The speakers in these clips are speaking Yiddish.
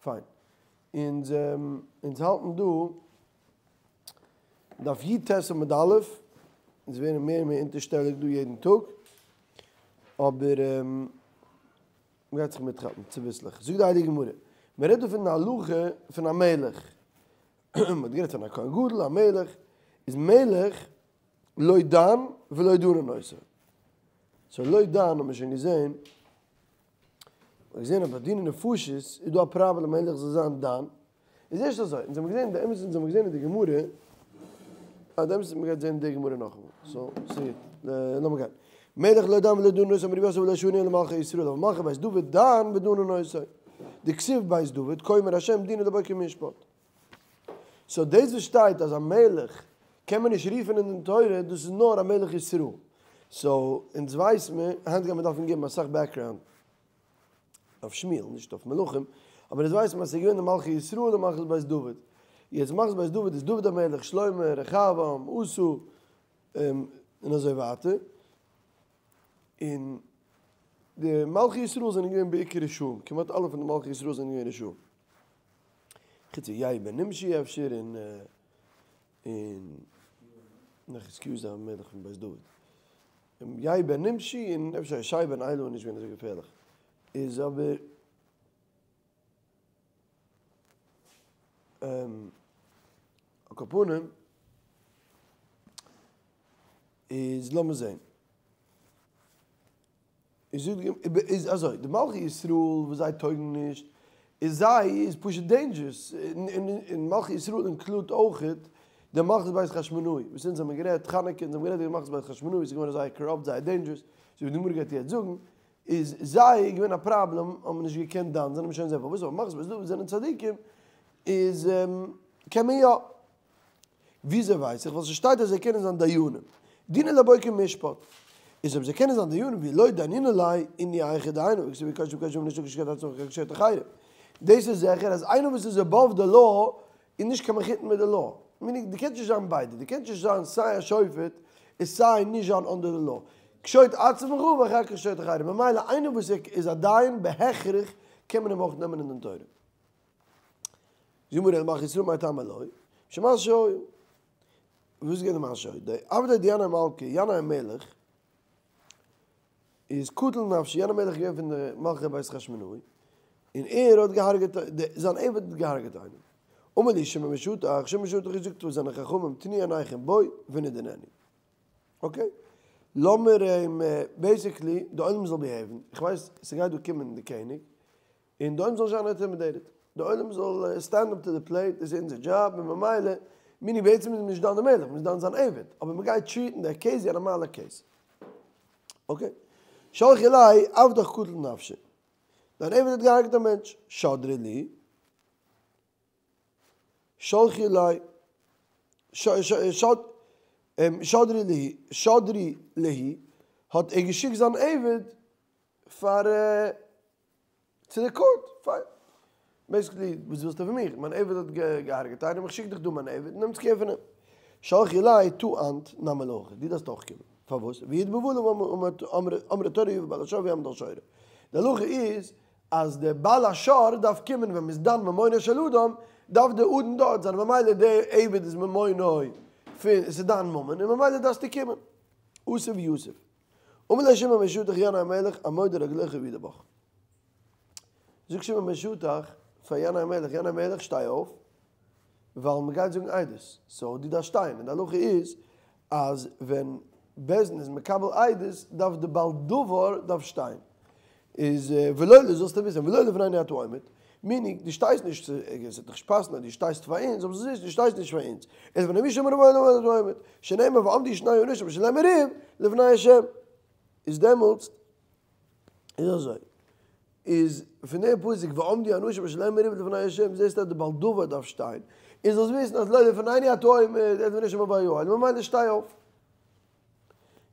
פיין. אונז אונז האלטן דא דף י"ט עמוד א', אונז ווערן מער און מער אונטערשטעליג דא יעדן טאג, אבער מ'גייט זיך מיטכאפן צוביסלעך. זאגט די הייליגע גמרא, מ'רעדט דא פון די הלכה פון א מלך, מ'האט גערעדט פון א כהן גדול, א מלך, איז מלך לא דן ולא דנין אותו. סאו לא דן האט מען שוין געזען, מ'האט געזען אז ביי דיני נפשות איז דא א פראבלעם מלך זאל זיין דן, איז ערשט אזוי, אונז האבן געזען די אמת אונז האבן געזען אין די גמרא, אה די אמת איז מ'גייט זען די גמרא נאכאמאל, סאו ס'גוט, לאמיר גיין. מלך לא דן ולא דנין אותו אמר רב יוסף ולא שנו אלא מלכי ישראל, אבל מלכי בית דוד דן ודנין אותו, דכתיב בית דוד כה אמר ה' דינו לבוקר משפט. סאו דאס וואס שטייט אז א מלך קען מען נישט רופן אין דין תורה, דאס איז נאר א מלך ישראל. סאו אונז ווייס מיר, היינט גייט מען דארפן געבן אסאך background אויף שמואל, נישט אויף מלכים, אבער אונז ווייסן אז ס'איז געווען די מלכי ישראל און מלכות בית דוד. יעצט מלכות בית דוד איז דוד המלך, שלמה, רחבעם, אסא, און אזוי ווייטער. און די מלכי ישראל זענען געווען בעיקר רשעים, כמעט אלע פון די מלכי ישראל זענען געווען רשעים. חוץ פון יהוא בן נמשי אפשר און און נאך חזקיהו איז א מלך פון בית דוד. יהוא בן נמשי און אפשר הושע בן אלה איז נישט געווען אזוי געפערליך. איז אבער על כל פנים איז לאמיר זעהן. איז אזוי, די מלכי ישראל וואס זיי טויגן נישט, איז זיי איז פשוט dangerous, און מלכי ישראל include אויכעט די מלכות בית חשמונאי, וואס אונז האבן גערעדט חנוכה, אונז האבן גערעדט וועגן מלכות בית חשמונאי, ס'איז געווארן זייער corrupt, זייער dangerous, אזוי ווי די גמרא גייט יעצט זאגן, איז זיי געווען א פראבלעם, האבן נישט געקענט דן זיין, האבן שוין זען פארוואס, אבער מלכות בית דוד זענען צדיקים, איז קען מען יא. וויאזוי ווייס איך? ווייל ס'שטייט אז זיי קענען זיין דיינים. דינא לבוקר משפט. איז אויב זיי קענען זיין דיינים ואי לא דיינינן ליה אינהו היכי דייני והכתיב הקושט וקושט ונישט קושט עצמך וקושט אחרים. דאס איז זיכער אז איינער וואס איז above the law איז נישט קיין מחותן מיט די law. meaning דו קענסט נישט זיין ביידע. דו קענסט נישט זיין סיי א שופט און סיי נישט זיין under the law. קשוט עצמך ואחר כך קשוט אחרים. ממילא איינער וואס איז א דיין בהכרח קען מען אים אויך נעמען אין דין תורה. זאגט מיר ר' מלכי ישראל מאי טעמא לא, שמע שוי, וואס איז געווען די מעשה שוי? די עבדי דינאי מלכא, ינאי המלך, איז קטל נפשיה, ינאי המלך איז געווען פון די מלכי בית חשמונאי, און ער האט געהארגעט, זיין עבד האט געהארגעט איינעם. אמר להו שמעון בן שטח, שמעון בן שטח האט געזאגט פאר זיינע חכמים, תנו עיניכם בו ונדוננו. okay, לאמיר אים basically, די עולם זאל behave ן, איך ווייס ס'גייט דא קומען די קעניג, און די עולם זאל זיין intimidated, די עולם זאל stand up to the plate, דאס איז אונזער דזשאב, און ממילא, meaning בעצם איז מען נישט דן די מלך, מען איז דן זיין עבד, אבער מען גייט treat ן די case ווי א נארמאלע case. okay. שלחו ליה עבדך קטל נפשא. דיין עבד האט געהארגעט א מענטש. שדרו להו. שלחו ליה. שדרו להו. שדרו להו. האט ער געשיקט זיין עבד פאר צו די court, פיין. basically, וואס ווילסטו פון מיך? מיין עבד האט געהארגעט איינעם, איך שיק דיך דא מיין עבד, נעם care פון אים. שלחו ליה תא אנת נמי להכי, דו דארפסט אויך קומען. פארוואס? וידבו בעליו אמרה תורה יבא בעל השור ויעמוד על שורו. די הלכה איז אז דער בעל השור דארף קומען ווען מ'איז דן ממונו של אדם, דארף דער אדון דארט זיין, ממילא דער עבד איז ממונו פון, עס איז דיין ממון, און ממילא דארפסטו קומען. אתא ויתיב. אמר ליה שמעון בן שטח ינאי המלך עמוד על רגליך ואעידה בך. זאגט שמעון בן שטח פאר ינאי המלך, ינאי המלך שטיי אויף, ווייל מען גייט זאגן עדות, so דו דארפסט שטיין, און די הלכה איז אז ווען בית דין איז מקבל עדות דארף די בעל דבר דארף שטיין. איז ולא ל זאלסטו וויסן, ולא לפנינו אתה עומד, meaning דו שטייסט נישט, עס וועט דיך נישט פאסן אז דו שטייסט פאר אונז, אבער זאלסט וויסן דו שטייסט נישט פאר אונז, אלא לפני מי שאמר אתה עומד, שנאמר ועמדו שני האנשים אשר להם ריב לפני השם, איז דעמאלטס איז אזוי, איז פון דעם פסוק ועמדו האנשים אשר להם ריב לפני השם זעסטו אז די בעל דבר דארף שטיין, און זאלסט וויסן אז לא לפנינו אתה עומד, אלא לפני שאמר ויועד, ממילא שטיי אויף.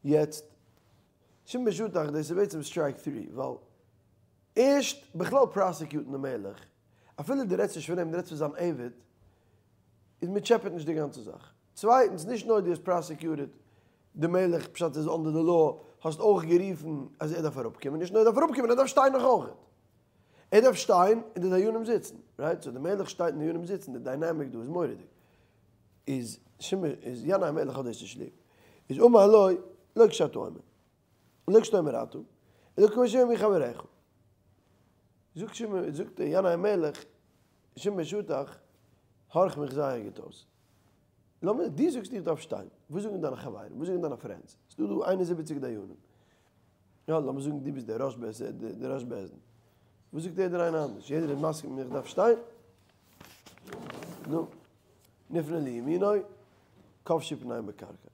יעצט. שמעון בן שטח דאס איז בעצם strike three, ווייל ערשט בכלל prosecute ן די מלך, אפילו דו רעדסט נישט פון אים, דו רעדסט פון זיין עבד, איז מען טשעפעט נישט די גאנצע זאך. צווייטנס, נישט נאר דו האסט prosecuted די מלך פשט איז under די law, האסט אויך גערופן אז ער דארף אראפקומען, נישט נאר ער דארף אראפקומען, ער דארף שטיין נאך אויכעט. ער דארף שטיין און די דיינים זיצן, right? So די מלך שטייט און די דיינים זיצן, די dynamic דא איז מורא'דיג. איז שמעון, איז ינאי המלך האט דאס נישט ליב. איז אמר לו, לא כשאתה אומר. לא כשאתה אומר אתה, אלא כמו שאומרים חבריך. זאגט שמעון, זאגט ינאי המלך, שמעון בן שטח, הארך מיך זייער גוט אויס. לאמיר, דו זאגסט איך דארף שטיין, וואס זאגן דיינע חברים, וואס זאגן דיינע friends? ס'דא דא 71 דיינים. יא, לאמיר זאגן דו ביסט דער ראש בית, דער ראש בית דין. וואס זאגט יעדער איינער אנדערש? יעדער איז מסכים איך דארף שטיין? נו, נפנה לימינו, כבשו פניהם בקרקע.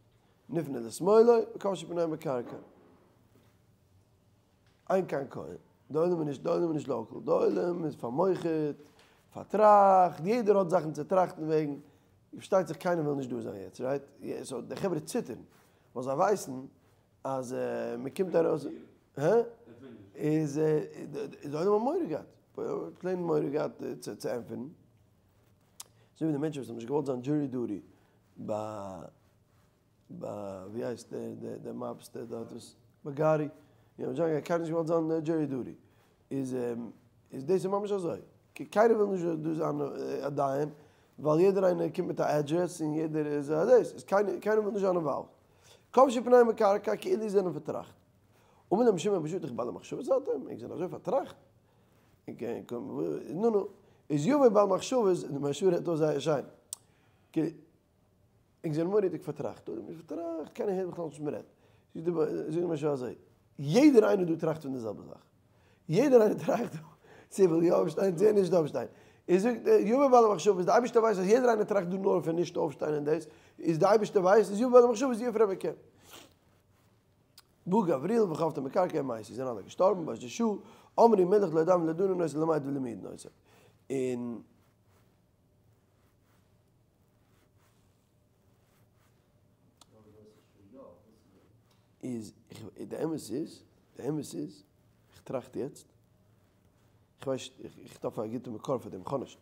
נפנה לשמאלו, כבשו פניהם בקרקע. אין כאן כהן. די עולם איז נישט, די עולם איז נישט local. די עולם איז פארמוח'ט, פארטראכט, יעדער האט זאכן צו טראכטן וועגן. פארשטייט זיך קיינער וויל נישט דא זיין יעצט, right? So די חברה ציטערן, ווייל זיי ווייסן אז מען קומט ארויס, הא? איז די עולם האט מורא געהאט, plain מורא געהאט צו ענטפערן. אזוי ווי די מענטשן וואס האבן נישט געוואלט זיין jury duty ביי ביי ווי הייסט דער דער mobster דארט וואס ביי גאטי, יא דזשאן גאטי, קיינער נישט געוואלט זיין jury duty, איז איז דאס איז ממש אזוי, קיינער וויל נישט דא זיין א דיין, ווייל יעדער איינער קומט מיט א אדרעס און יעדער איז א דאס, איז קיינער קיינער וויל נישט זיין involved. כבשו פניהם בקרקע כאילו זענען פארטראכט. אמר להם שמעון בן שטח בעלי מחשבות אתם, ענק זענען אזוי פארטראכט. נו נו, איז יבוא בעל מחשבות, די מהרש"א רעדט אויס זייער שיין. ענק זענען מורא'דיג פארטראכט, אדער מ'איז פארטראכט, קיינער הערט בכלל נישט וואס מ'רעדט. זאגט די מהרש"א אזוי, יעדער איינער דא טראכט פון די זעלבע זאך. יעדער איינער טראכט צו ער וויל יא אויפשטיין צו ער נישט אויפשטיין. איז זאגט יבוא בעל המחשבות, די אייבערשטער ווייסט אז יעדער איינער טראכט דא נאר פון נישט אויפשטיין און דאס, איז די אייבערשטער ווייסט, איז יבוא בעל המחשבות יפרע מכם. בא גבריאל וחבטם בקרקע ומתו, זענען אלע געשטארבן באותה שעה, אמרו מלך לא דן ולא דנין אותו למד ולמודעין אותו. און. איז די אמת איז, די אמת איז, איך טראכט יעצט, איך ווייס איך דארף א גוטע מקור פאר דעם, איך האב נישט.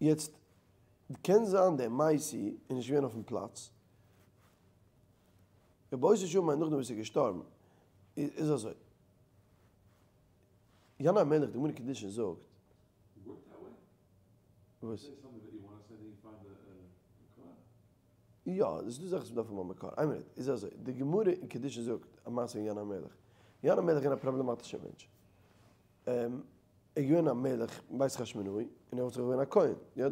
יעצט, קען זיין דער מתו איז נישט געווען אויפן פלאץ, באותה שעה מיינט נאכדעם וואס ער איז געשטארבן, איז אזוי, ינאי המלך די גמרא קידושין זאגט, וואס? יא, עס איז דא זאכן וואס מ'דארף האבן א מקור. איין מינוט, איז אזוי, די גמרא אין קידושין זאגט א מעשה פון ינאי המלך. ינאי המלך איז געווען א פראבלעמאטישער מענטש. ער איז געווען א מלך בית חשמונאי, און ער איז אויך געווען א כהן. יא,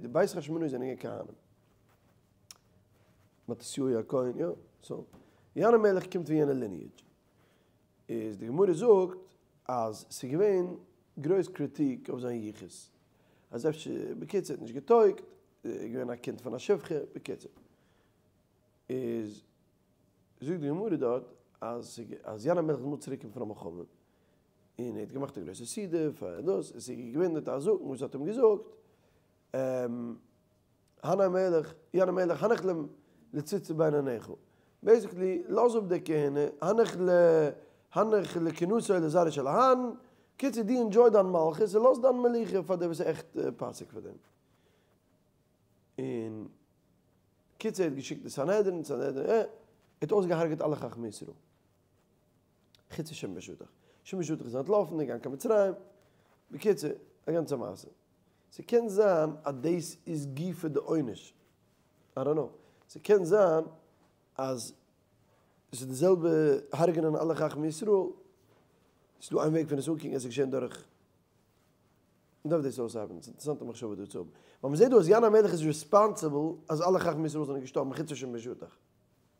די בית חשמונאי זענען געווען כהנים. מתתיהו הכהן, יא, so. ינאי המלך קומט פון יענע lineage. איז די גמרא זאגט אז ס'איז געווען גרויס קריטיק אויף זיין יחוס, אז אפשר, בקיצור, האט נישט געטויגט, איז געווען א קינד פון א שפחה, בקיצור. איז זאגט די גמרא דארט אז אז ינאי המלך איז אמאל צוריק געקומען פון א מלחמה, און ער האט געמאכט א גרויסע סעודה פאר דאס, און ס'איז געווען דארט א זקן וואס האט אים געזאגט, ינאי המלך, ינאי המלך, הנח לציצית בין עיניך. Basically, לאז אפ די כהונה, הנח ל, הנח לכהונתו לזרעו של אהרן, קיצור דו enjoy דיין מלכות און לאז דיין מלוכה פאר דער וואס איז עכט פאסיג פאר דעם. און קיצור ער האט געשיקט די סנהדרין, סנהדרין, ער האט אויסגעהארגעט אלע חכמי ישראל. חוץ פון שמעון בן שטח. שמעון בן שטח איז אנטלאפן און געגאנגען קיין מצרים. בקיצור, א גאנצע מעשה. ס'קען זיין אז דאס איז גופא די עונש. I don't know. ס'קען זיין אז ס'איז די זעלבע הרג'נען אלע חכמי ישראל. ס'איז דא איין וועג פון עס אנקוקן אז ס'איז געשען דורך. מ'דארף דאס אויסארבעטן. ס'איז אינטערעסאנטע מחשבה דא צו האבן. ווייל מ'זעט דא אז ינאי המלך איז responsible אז אלע חכמי ישראל זענען געשטארבן חוץ פון שמעון בן שטח.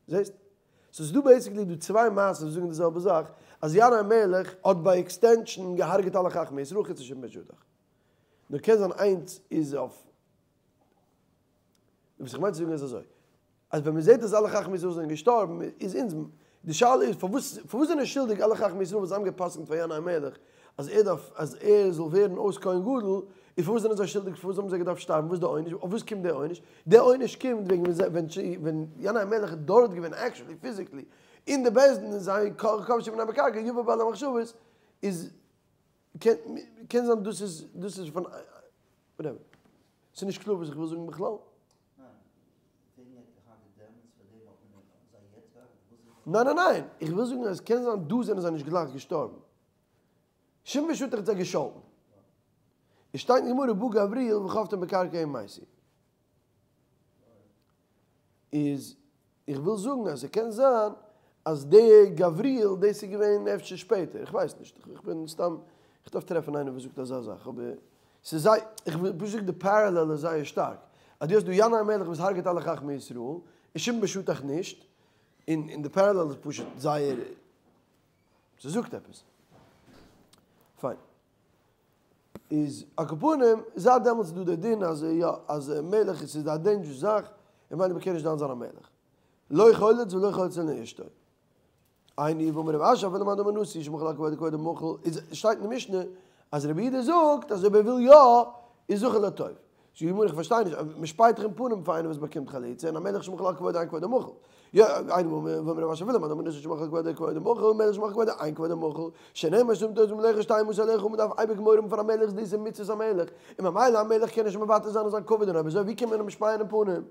זעסט? So ס'איז דא basically דא צוויי מעשות וואס זאגן די זעלבע זאך, אז ינאי המלך האט by extension געהארגעט אלע חכמי ישראל חוץ פון שמעון בן שטח. נאר קען זיין איינס איז אויף. וואס איך מיין צו זאגן איז אזוי, אז ווען מ'זעט אז אלע חכמי ישראל זענען געשטארבן, איז אונז, די שאלה איז פארוואס, פארוואס זענען שולדיג אלע חכמי ישראל וואס זיי האבן גע'פסק'נט פאר ינאי המלך אז ער דארף, אז ער זאל ווערן אויס כהן גדול, און פארוואס זענען זיי שולדיג, פארוואס האבן זיי געדארפט שטארבן, וואס איז די עונש, אויף וואס קומט די עונש? די עונש קומט וועגן ווען ווען ינאי המלך איז דארט געווען actually physically אין די בית דין און זיי כבשו פניהם בקרקע יבוא בעל המחשבות איז קען זיין דאס איז דאס איז פון whatever. ס'איז נישט קלאר וואס איך וויל זאגן בכלל. ניין ניין ניין, איך וויל זאגן אז קען זיין דא זענען זיי נישט גלייך געשטארבן. שמעון בן שטח האט זיי געשאלטן. עס שטייט אין גמרא בא גבריאל וחבטם בקרקע ומתו. איז איך וויל זאגן אז ס'קען זיין אז די גבריאל דאס איז געווען אפשר שפעטער, איך ווייס נישט, איך בין סתם, איך דארף טרעפן איינער וואס זאגט אזא זאך, אבער ס'איז זייער, איך וויל פשוט זאגן די parallel איז זייער שטארק, אז דו האסט דא ינאי המלך וואס הרג'עט אלע חכמי ישראל, און שמעון בן שטח נישט, און און די parallel איז פשוט זייער, ס'זאגט עפעס. פיין. איז על כל פנים, זייט דעמאלטס איז דא דער דין אז יא, אז מלך איז ס'איז א dangerous זאך, און ממילא מ'קען נישט דן זיין א מלך. לא חולץ ולא חולצין לאשתו. איני ואמר רב אשי אפילו למאן דאמר נשיא שמחל על כבודו כבודו מחול, איז שטייט אין די משנה אז רבי יהודה זאגט אז אויב ער וויל יא איז זכור לטוב. זאגט די גמרא איך פארשטיי נישט, מען שפייט דאך אין פנים פאר איינער וואס באקומט חליצה און א מלך שמחל על כבודו אין כבודו מחול. יא, איני ואמר רב אשי אפילו למאן דאמר נשיא שמחל על כבודו כבודו מחול, מלך שמחל על כבודו אין כבודו מחול, שנאמר שמים תורת מלך שתיים עשר עליך און מען דארף אייביג מורא האבן פאר א מלך דאס איז מצוות המלך, און ממילא א מלך קען נישט מוותר זיין אויף זיין כבוד און אויב אזוי ווי קען מען אים שפייען אין פנים?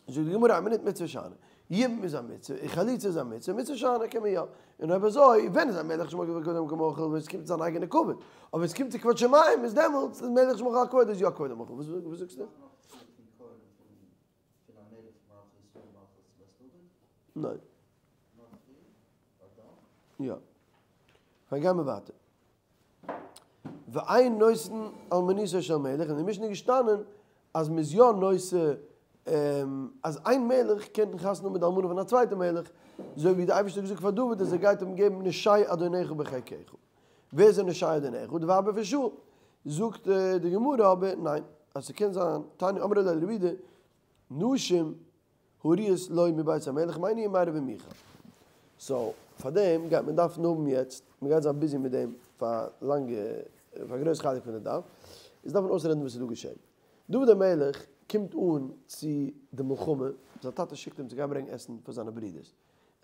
זאגט די גמרא א מינוט מצוה שאני, יבום איז א מצוה, און חליצה איז א מצוה, מצוה שאני קען מען יא, און אויב אזוי ווען איז א מלך שמחל על כבודו כבודו מחול ווען עס קומט צו זיין אייגענע כבוד, אבער ווען עס קומט צו כבוד שמים איז דעמאלטס איז מלך שמחל על כבודו איז יא כבודו מחול, וואס זאגסטו? ניין. יא. פיין גיימער ווייטער. ואין נושאין אלמנותו של מלך, אין די משנה איז געשטאנען אז מ'איז יא נושא, אז איין מלך קען חתונה האבן מיט די אלמנה פון א צווייטע מלך, אזוי ווי די אייבערשטער האט געזאגט פאר דוד אז ער גייט אים געבן נשי אדוניך בחיקך. ווער איז נשי אדוניך? די ווייבער פון שאול. זאגט די גמרא אבער ניין, אז ס'קען זיין, תניא אמרה ליה לרבי יהודה, נשים הראויות לו מבית המלך מאי ניהו מירב ומיכל. so פאר דעם גייט מען דארפן האבן יעצט, מען גייט זיין busy מיט דעם פאר לאנגע, פאר א גרויס חלק פון די דף, איז דארף מען אויסרעדן וואס איז דא געשען. דוד המלך קומט אן צו די מלחמה, זיין טאטע שיקט אים צו גיין ברענגען עסן פאר זיינע ברודערס,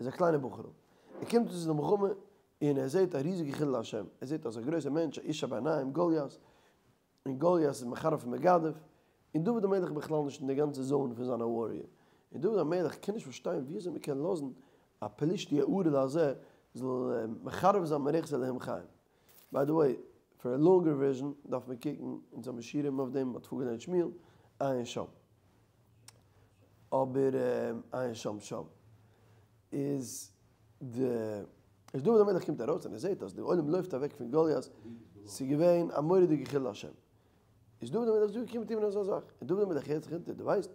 ער איז א קליינער בחור'ל, ער קומט אן צו די מלחמה און ער זעט א ריזיגע חילול השם, ער זעט אזא גרויסע מענטש, א איש הביניים, גוליית, און גוליית איז מחרף און מגדף, און דוד המלך איז בכלל נישט אין די גאנצע zone פון זיין א warrior, און דוד המלך קען נישט פארשטיין ווי אזוי מען קען לאזן א פלישתי הערל הזה זאל מחרף זיין מערכת אלהים חיים. by the way, פאר א longer version דארף מען קוקן אונז האבן שיעורים אויף דעם, מען האט פארגעלערנט שמואל, עיין שם. אבער עיין שם שם איז די. איז דוד המלך קומט ארויס און ער זעט אז די עולם לויפט אוועק פון גוליית, ס'איז געווען א מורא'דיגע חילול השם. איז דוד המלך זאגט קומט אים אזא זאך, און דוד המלך הערט זיך אונטער, דו ווייסט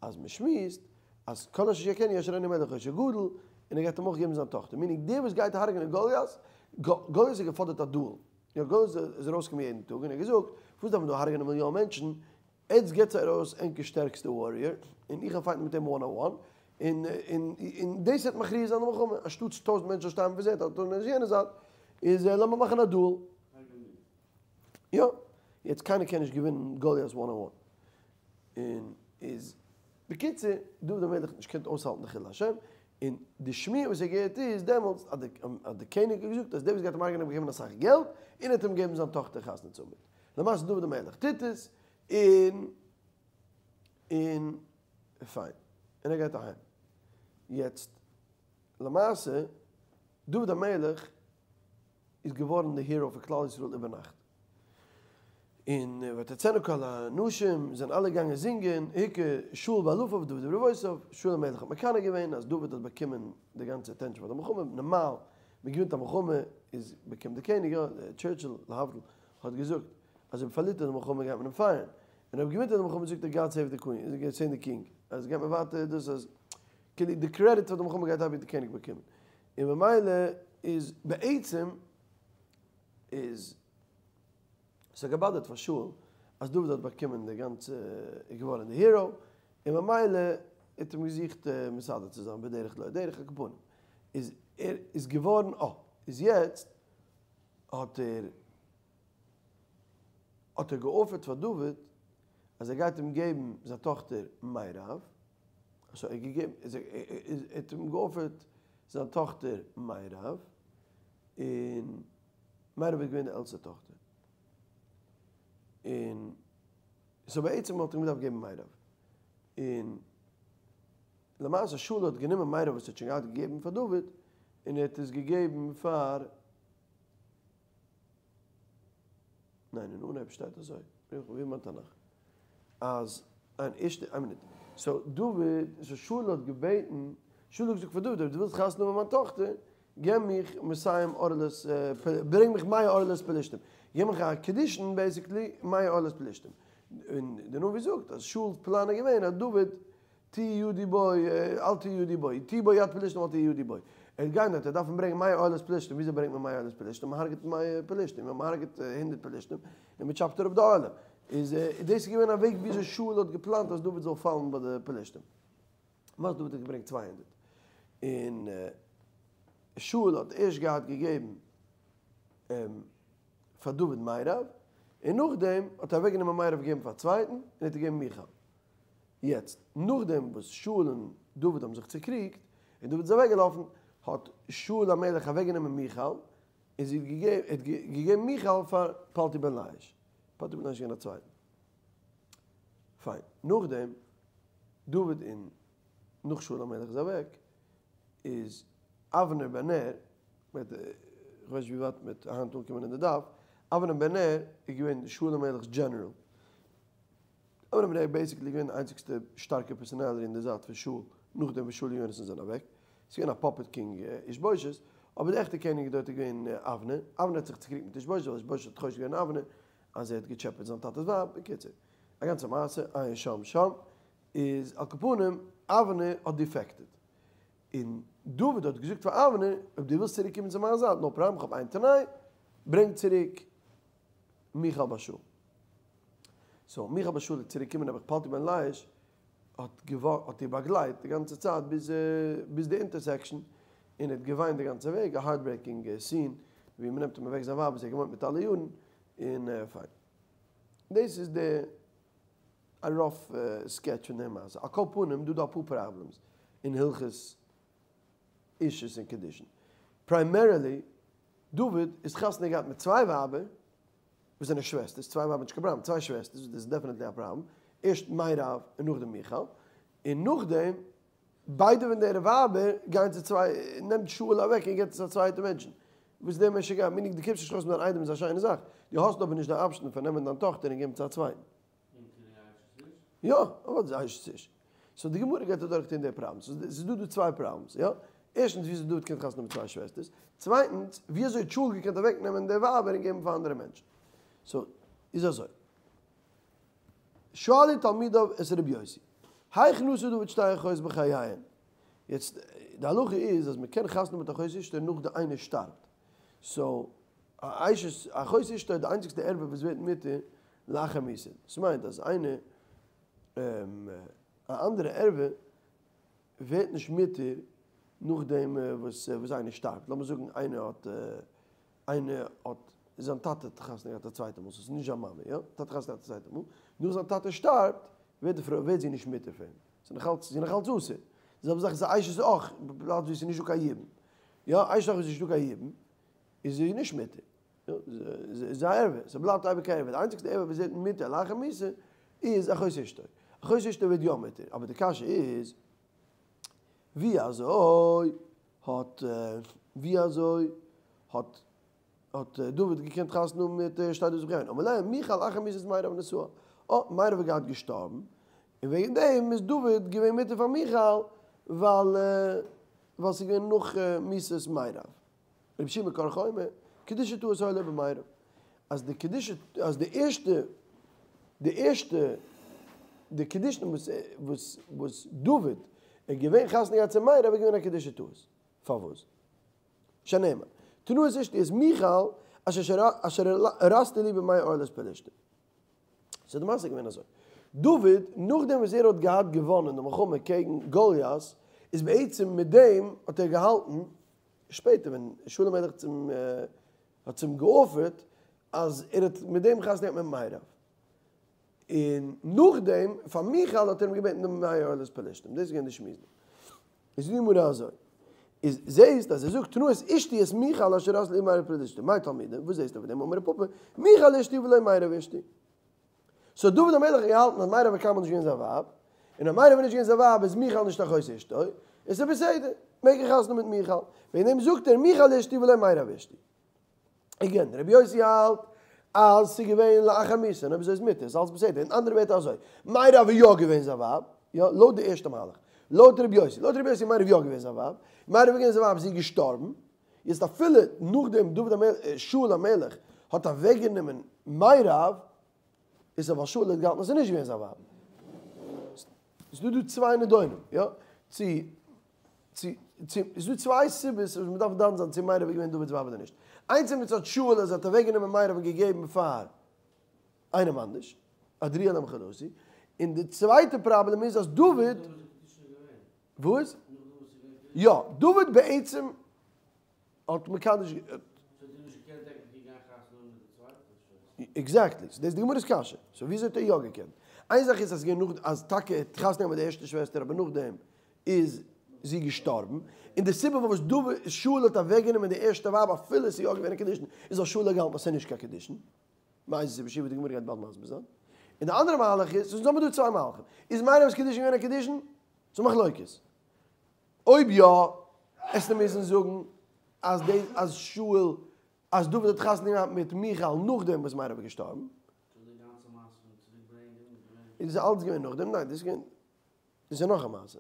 אז מען שמועסט אז כל אשר יכנו ישורנו המלך עושר גדול, און ער גייט אים אויך געבן זיין טאכטער, meaning דער וואס גייט הרג'נען גוליית, גוליית האט געפאדערט א duel, יא גוליית איז ארויסגעקומען יעדן טאג און ער האט געזאגט, וואס דארף מען דא הרג'נען מיליאן מענטשן, עטס געטס ארויס ענקער שטערקסטע warrior, און איך וועל fight ן מיט אים one on one, און און דאס וועט מכריע זיין די מלחמה, אנשטאטס טויזענט מענטשן שטארבן פון זיי, טויזענט מענטשן יענע זייט, איז לאמיר מאכן א duel. יא, יעצט קיינער קען נישט געווינען גוליית one on one. און איז בקיצור, דוד המלך האט נישט געקענט אויסהאלטן די חילול השם, און די שמועה וואס ער געהערט איז דעמאלטס אז די קעניג האט געזאגט אז דער וואס גייט אים הרג'נען וועט באקומען אסאך געלט, און ער האט אים געגעבן זיין טאכטער חתונה צו האבן מיט. למעשה דוד המלך טוט עס, און און פיין, און ער גייט אהיים. יעצט למעשה דוד המלך איז געווארן די hero פון כלל ישראל איבערנאכט. און ותצאנה כל הנשים זענען אלע געגאנגען זינגען, הכה שאול באלפיו דוד ברבבותיו, שאול המלך האט מקנא געווען אז דוד האט באקומען די גאנצע attention פאר די מלחמה, נארמאל מען געווינט א מלחמה איז באקומט די קעניג, יא, טשערטשיל להבדיל האט געזאגט אז אויב פארלירט ער די מלחמה גייט מען אים fire ן, און אויב געווינט ער די מלחמה זאגט ער God save the queen, save the king, אז גייט מען ווייטער דאס אז כאילו די קרעדיט פאר די מלחמה גייט אבי די קעניג באקומען, און ממילא איז בעצם איז ס'האט גע bother ט פאר שאול אז דוד האט באקומען די גאנצע איז געווארען די hero, און ממילא האט אים געזוכט מסדר צו זיין בדרך לא דרך על כל פנים איז ער איז געווארן אה איז יעצט האט ער האט ער גע offer ט פאר דוד אז ער גייט אים געבן זיין טאכטער מירב, so ער האט געגעבן ער האט אים גע offer ט זיין טאכטער מירב, און מירב איז געווען די עלטסטע טאכטער, און so בעצם האט ער אים געדארפט געבן מירב, און למעשה שאול האט גענומען מירב וואס ער האט שוין געהאט געגעבן פאר דוד, און ער האט עס געגעבן פאר. ניין אין אנהייב שטייט אזוי, ווי מיין תנך, אז איין ערשטע איין מינוט, so דוד, so שאול האט געבעטן, שאול האט געזאגט פאר דוד אויב דו ווילסט חתונה האבן מיט מיין טאכטער, געב מיך מאתים ערלת, ברענג מיך מאה ערלת פלשתים, געב מיך א קידושין basically מאה ערלת פלשתים, און די נביא זאגט אז שאול'ס פלאן איז געווען אז דוד תהא ידי בו, אל תהא ידי בו, תהא בו יד פלשתים אל תהא ידי בו. ער וועט גיין דארט, ער דארף אים ברענגען מאה ערלת פלשתים, וויאזוי ברענגט מען מאה ערלת פלשתים? מען הרג'ט מאה פלשתים, מען הרג'ט הונדערט פלשתים, און מען טשאפט אראפ די ערלה. איז דאס איז געווען א וועג וויאזוי שאול האט געפלאנט אז דוד זאל פאלן ביי די פלשתים. וואס דוד האט געברענגט 200. און שאול האט ערשט געהאט געגעבן פאר דוד מירב, און נאכדעם האט ער אוועקגענומען מירב געגעבן פאר א צווייטן, און ער האט געגעבן מיכל. יעצט, נאכדעם וואס שאול און דוד האבן זיך צוקריגט, און דוד איז אוועקגעלאפן, האט שאול המלך אוועקגענומען מיכל, און זי האט געגעבן, ער האט געגעבן מיכל פאר פלטי בן ליש. פלטי בן ליש איז געווען א צווייטן. פיין. נאכדעם, דוד און נאך שאול המלך איז אוועק, איז אבנר בן נר, איך ווייס נישט ווי ווייט מ'וועט היינט אנקומען אין די דף, אבנר בן נר איז געווען שאול המלך'ס דזשענעראל. אבנר בן נר איז basically געווען די איינציגסטע שטארקע personality אין די זייט פון שאול, נאכדעם וואס שאול און יונתן זענען אוועק. ס'איז געווען א puppet king אישבושת, אבער די עכטע קעניג דארט איז געווען אבנר. אבנר האט זיך צוקריגט מיט אישבושת ווייל אישבושת האט חושד געווען אבנר אז ער האט געטשעפעט זיין טאטע'ס ווייב. בקיצור, א גאנצע מעשה, עיין שם שם. איז על כל פנים, אבנר האט defected. און דוד האט געזאגט פאר אבנר, אויב דו ווילסט צוריק קומען צו מיין זייט, no problem, כ'האב איין תנאי, ברענג צוריק מיכל בת שאול. so מיכל בת שאול איז צוריק געקומען נעבעך פלטי בן ליש האט האט איר באגלייט די גאנצע צייט ביז ביז די intersection און ער האט געוויינט די גאנצע וועג, א heartbreaking scene ווי מ'נעמט אים אוועק זיין ווייב וואס ער האט געוואוינט מיט אלע יארן, און פיין. דאס איז די א rough sketch פון די מעשה. על כל פנים דא דא אפאר problems אין הלכות אישות און קידושין. Primarily דוד איז חתונה געהאט מיט צוויי ווייבער וואס זענען שוועסטערס, צוויי ווייבער נישט קיין פראבלעם, צוויי שוועסטערס, דאס איז definitely א פראבלעם, ערשט מירב און נאכדעם מיכל, און נאכדעם ביידע פון די ווייבער גייען צו צוויי, נעמט שאול אוועק און געבט עס א צווייטע מענטשן, וואס דער משוגע, meaning דו קומסט נישט ארויס מיט דיין איידעם איז א שיינע זאך, דו האסט אבער נישט די option פון נעמען דיין טאכטער און געבן צו א צווייטן. יא, אוודאי איז אשת איש. So די גמרא גייט אדורך טון די פראבלעם. So ס'איז דא דא צוויי problems, יא? ערשטנס, וויאזוי דוד קען חתונה מיט צוויי שוועסטערס. צווייטנס, וויאזוי האט שאול געקענט אוועקנעמען די ווייבער און געבן פאר אנדערע מענטשן. So, איז אזוי. שאלו תלמידיו את רבי יוסי, היאך נשא דוד שתי אחיות בחייהן? יעצט, די הלכה איז אז מ'קען חתונה מיט אחות אשתו נאך די איינער שטארבט. So, אחות אשתו איז די איינציגסטע ערווה וואס ווערט מותר לאחר מיתה. דאס מיינט אז איינער, א אנדערע ערווה ווערט נישט מותר נאכדעם וואס וואס איינער שטארבט. לאמיר זאגן איינער האט איינער האט זיין טאטע האט חתונה געהאט א צווייטע מאל, ס'איז נישט זיין מאמע, יא? טאטע חתונה געהאט א צווייטע מאל, נאך זיין טאטע שטארבט, ווערט די פרוי ווערט זי נישט מותר פאר אים. ס'איז נאך אלץ, זי איז נאך אלץ אסור. די זעלבע זאך איז א אשת אח, פלאץ ווי ס'איז נישטא קיין יבום. יא, אשת אח ווי ס'איז נישטא קיין יבום, איז זי נישט מותר. איז א ערווה, ס'בלייבט אייביג א ערווה, די איינציגסטע ערווה וואס ווערט מותר לאחר מיתה איז אחות אשתו, אחות אשתו ווערט יא מותר, אבער די קשיא איז ווי אזוי האט ווי אזוי האט האט דוד געקענט חתונה האבן מיט שתי דעות בחייהן, אמר להם מיכל אחר מיתת מירב נשאה, אה, מירב איז געהאט געשטארבן, און וועגן דעם איז דוד געווען מותר פאר מיכל ווייל ווייל ס'איז געווען נאך מיתת מירב. רבי יהושע בן קרחה אומר, קידושי טעות היו לו במירב, אז די קידושי, אז די ערשטע, די ערשטע, די קידושין וואס וואס וואס דוד איז געווען חתונה געהאט צו מירב איז געווען א קידושי טעות. פארוואס? שנאמר, תנאת אשתי את מיכל אשר אשר ארשת לי במאה ערלת פלשתים. ס'איז די מעשה געווען אזוי, דוד נאכדעם וואס ער האט געהאט געוואנען די מלחמה קעגן גוליית, איז בעצם מיט דעם האט ער געהאלטן, שפעטער ווען שאול המלך צום האט צום געאפערט אז ער האט מיט דעם חתונה געהאט מיט מירב, און נאכדעם פאר מיכל האט ער אים געבעטן די מאה ערלת פלשתים, דאס איז געווען די שמועס דא. איז די גמרא אזוי, איז זעהסט אז ער זאגט תנאת אשתי את מיכל אשר ארשת לי במאה ערלת פלשתים, מאי תלמודא, וואס זעהסטו פון דעם אמר רב פפא, מיכל אשתי ולא מירב אשתי. So דוד המלך האט געהאלטן אז מירב איז קיינמאל נישט געווען זיין ווייב, און אז מירב איז נישט געווען זיין ווייב איז מיכל נישט אחות אשתו, איז ער בסדר, מעג ער חתונה מיט מיכל, וועגן דעם זאגט ער מיכל אשתי ולא מירב אשתי. Again, רבי יוסי האלט אז ס'איז געווען לאחר מיתה, און אויב אזוי איז מותר, איז אלס בסדר. אין אנדערע ווערטער אזוי, מירב איז יא געווען זיין ווייב, יא, לויט די ערשטע מהלך. לויט רבי יוסי, לויט רבי יוסי איז מירב יא געווען זיין ווייב, מירב איז געווען זיין ווייב, זי איז געשטארבן, יעצט אפילו נאכדעם דוד המלך, שאול המלך האט אוועקגענומען מירב, איז ווייל שאול האט געהאלטן אז ס'איז נישט געווען זיין ווייב. ס'איז דא דא צוויי נדונים, יא, צו צו צו איז דא צוויי סיבות וואס מ'דארף דן זיין צו מירב איז געווען דוד'ס ווייב אדער נישט. איינס איז מצד שאול אז ער האט אוועקגענומען מירב און געגעבן פאר איינעם אנדערש, עדריאל המחולתי. און די צווייטע פראבלעם איז אז דוד. וואס? יא, דוד בעצם האט מקדש עקזעקטלי, סאו דאס איז די גמרא'ס קשיא, סאו וויאזוי האט ער יא געקענט? איין זאך איז אז ס'געווען נאך אז טאקע ער האט חתונה געהאט מיט די ערשטע שוועסטער אבער נאכדעם איז זי געשטארבן, און די סיבה פארוואס דוד שאול האט אוועקגענומען די ערשטע ווייב אפילו ס'איז יא געווען א קידושין איז ווייל שאול האט געהאלטן אז ס'איז נישט קיין קידושין, מאיזה סיבה שיהיה ווי די גמרא גייט באלד מסביר זיין. און די אנדערע מהלך איז, סאו האבן מיר דא צוויי מהלכים, איז מירב'ס קידושין געווען א קידושין? ס'איז מחלוקת. אויב יא, עסטו מוזן זאגן אז די אז שאול אז דוד האט חתונה געהאט מיט מיכל נאכדעם וואס מירב איז געשטארבן. איז אלץ געווען נאכדעם? ניין, דאס איז געווען, דאס איז נאך א מעשה.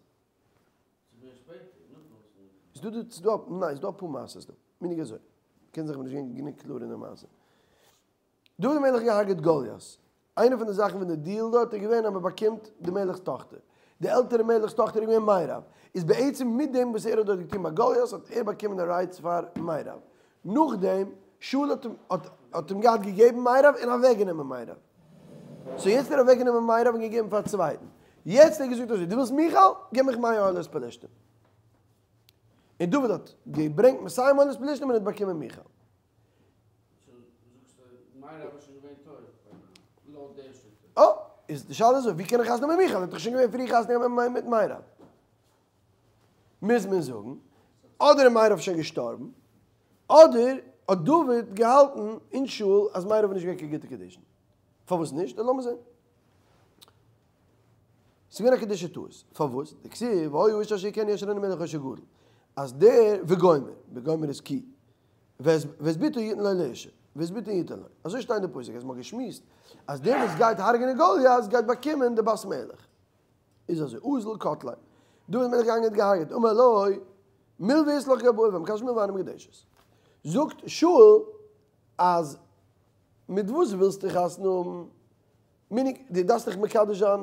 איז דא דא, ס'איז דא, ניין, ס'איז דא אפאר מעשות דא. מנהג אזוי. קען זיך כ'בין נישט געווען גענוג קלאר אין די מעשה. דוד המלך האט געהארגעט גוליית. איינע פון די זאכן פון די דיעל דארט איז געווען אז מען באקומט די מלך'ס טאכטער. די עלטערע מלך'ס טאכטער איז געווען מירב. איז בעצם מיט דעם וואס ער האט דארט געטון ביי גוליית האט ער באקומען די rights פאר מירב. נאכדעם שאול האט אים האט האט אים געהאט געגעבן מירב און אוועקגענומען מירב. סאו יעצט האט ער אוועקגענומען מירב און געגעבן פאר א צווייטן. יעצט האט ער געזאגט אזוי, דו ווילסט מיכל? גיב מיך מאה עולות פלשתים. און דוד האט געברענגט מאתים עולות פלשתים און האט באקומען מיכל. אה, איז די שאלה אזוי, ווי קען ער חתונה האבן מיט מיכל? ער האט דאך שוין געווען פריער חתונה געהאט מיט מירב. מוז מען זאגן, אדער איז מירב שוין געשטארבן, אדער האט דוד געהאלטן אין שאול אז מירב איז נישט געווען קיין גוטע קידושין. פארוואס נישט? לאמיר זען. ס'איז געווען א קידושי טעות. פארוואס? דכתיב, והיה האיש אשר יכנו ישרנו המלך עושר גדול. אז דער וגומר, וגומר איז כי. ואת בתו יתן לו לאשה, ואת בתו יתן לו. אזוי שטייט אין די פסוק, אז מ'האט געשמועסט אז דער וואס גייט הרג'נען גוליית גייט באקומען די בת מלך. איז אזוי, אזל קטליה. דוד המלך געגאנגען האט געהארגעט, אמר לו, מלוה אית לך גבאי, והמקדש במלוה אינה מקודשת. זאגט שאול אז מיט וואס ווילסטו חתונה האבן? מיניג, דו דארפסט דיך מקדש זיין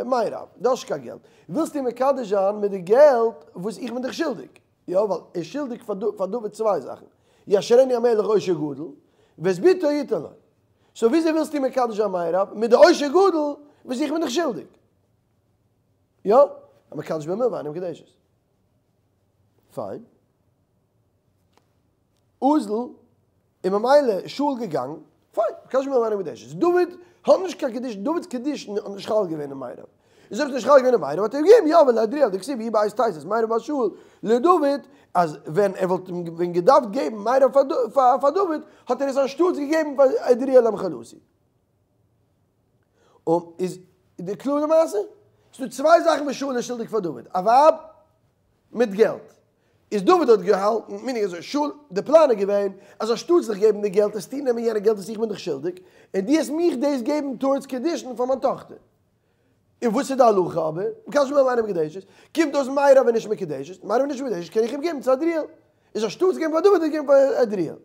מירב, דו האסט נישט קיין געלט, ווילסטו איר מקדש זיין מיט די געלט וואס איך בין דיך שולדיג? יא, ווייל ער איז שולדיג פאר דוד צוויי זאכן, יעשרנו המלך עושר גדול, ואת בתו יתן לו. סאו וויאזוי ווילסטו מקדש זיין מירב מיט די עושר גדול וואס איך בין דיך שולדיג? יא, המקדש במלוה אינה מקודשת. פיין. אזל, און ממילא איז שאול געגאנגען, פיין, מקדש במלוה אינה מקודשת. דוד האט נישט קיין קידושין, דוד'ס קידושין האט נישט חל געווען אין מירב. איז אויב ס'נישט חל געווען אין מירב האט ער געגעבן יא ולעדריאל דכתיב ויהי בעת תשא את מירב בת שאול לדוד, אז ווען ער וואלט אים ווען געדארפט געבן מירב פאר דוד האט ער עס אנשטאטס געגעבן פאר עדריאל המחולתי. און איז די קלארע מעשה? ס'דא צוויי זאכן וואס שאול איז שולדיג פאר דוד, א ווייב מיט געלט. איז דוד האט געהאלטן מיניג אזוי, שאול, די פלאן איז געווען אז אנשטאטס זיך געבן די געלט עסטו נעמען יענע געלט וואס איך בין דיך שולדיג, און דו עסט מיך דאס געבן טארדס קידושין פאר מיין טאכטער. און וואס איז די הלכה אבער? מקדש במלוה אינה מקודשת, קומט אויס מירב איז נישט מקודשת, מירב איז נישט מקודשת קען איך אים געבן צו עדריאל. איז אנשטאטס געבן פאר דוד האט ער געגעבן פאר עדריאל.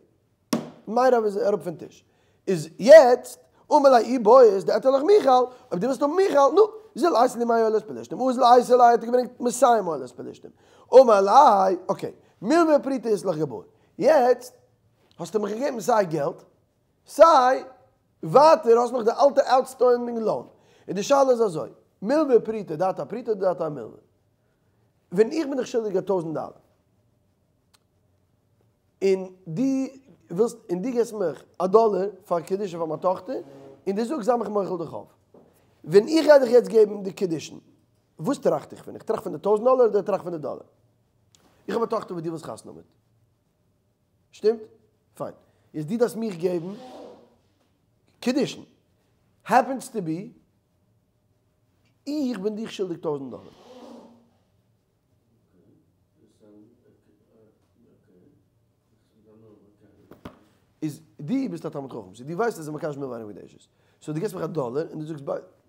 מירב איז אראפ פון טיש. איז יעצט, אמר ליה אי בעית דאיתן לך מיכל, אויב דו ווילסט האבן מיכל, נו, זיל אייתי לי מאה עולות פלשתים, אזל אייתי ליה האט ער געברענגט מאתים עולות פלשתים. אמר ליה, okay, מלוה ופרוטה אית לך גבאי. יעצט האסטו מיך געגעבן סיי געלט, סיי ווייטער האסט נאך די אלטע outstanding loan. און די שאלה איז אזוי, מלוה ופרוטה דעתה אפרוטה אדער דעתה אמלוה? ווען איך בין דיך שולדיג א טויזנט דאלער, און דו ווילסט און דו געבסט מיך א דאלער פאר קידושין פאר מיין טאכטער, און דו זאגסט זיי מיך מוחל די חוב. ווען איך גיי דיך יעצט געבן די קידושין, וואס טראכט איך פון? איך טראכט פון די טויזנט דאלער אדער איך טראכט פון די דאלער? איך האב א טאכטער וואס דו ווילסט חתונה האבן מיט. שטימט? פיין. איז דו דארפסט מיך געבן קידושין. Happens to be, איך בין דיך שולדיג טויזנט דאלער. איז דו ביסט א תלמיד חכם, so דו ווייסט אז מקדש מלוה אינה מקודשת. So דו געבסט מיך א דאלער און דו זאגסט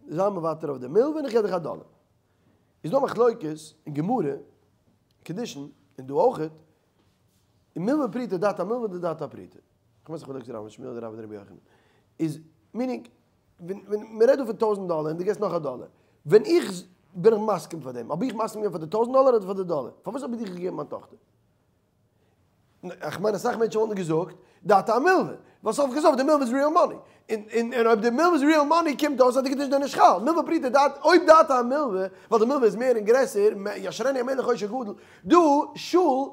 זיי מוותר אויף די מלוה און איך געב דיך א דאלער. איז דא מחלוקת אין גמרא, קידושין, און דא אויכעט, אין מלוה פרוטה דעתה אמלוה אדער דעתה אפרוטה. כ'ווייס נישט מחלוקת רב שמואל אדער רב אדער רבי יוחנן. איז meaning ווען מען רעדט דא פון טויזנט דאלער און דו געבסט נאך א דאלער, ווען איך בין איך מסכים פאר דעם, האב איך מסכים געווען פאר די טויזנט דאלער אדער פאר די דאלער? פארוואס האב איך דיך געגעבן מיין טאכטער? איך מיין אסאך מענטשן וואלטן געזאגט דעתה אמלוה, ווייל סוף כל סוף די מלוה איז real money, און אויב די מלוה איז real money קומט אויס אז די קידושין זענען נישט חל, מלוה פרוטה דעת, אויב דעתה אמלוה, ווייל די מלוה איז מער און גרעסער, יעשרנו המלך עושר גדול, דא שאול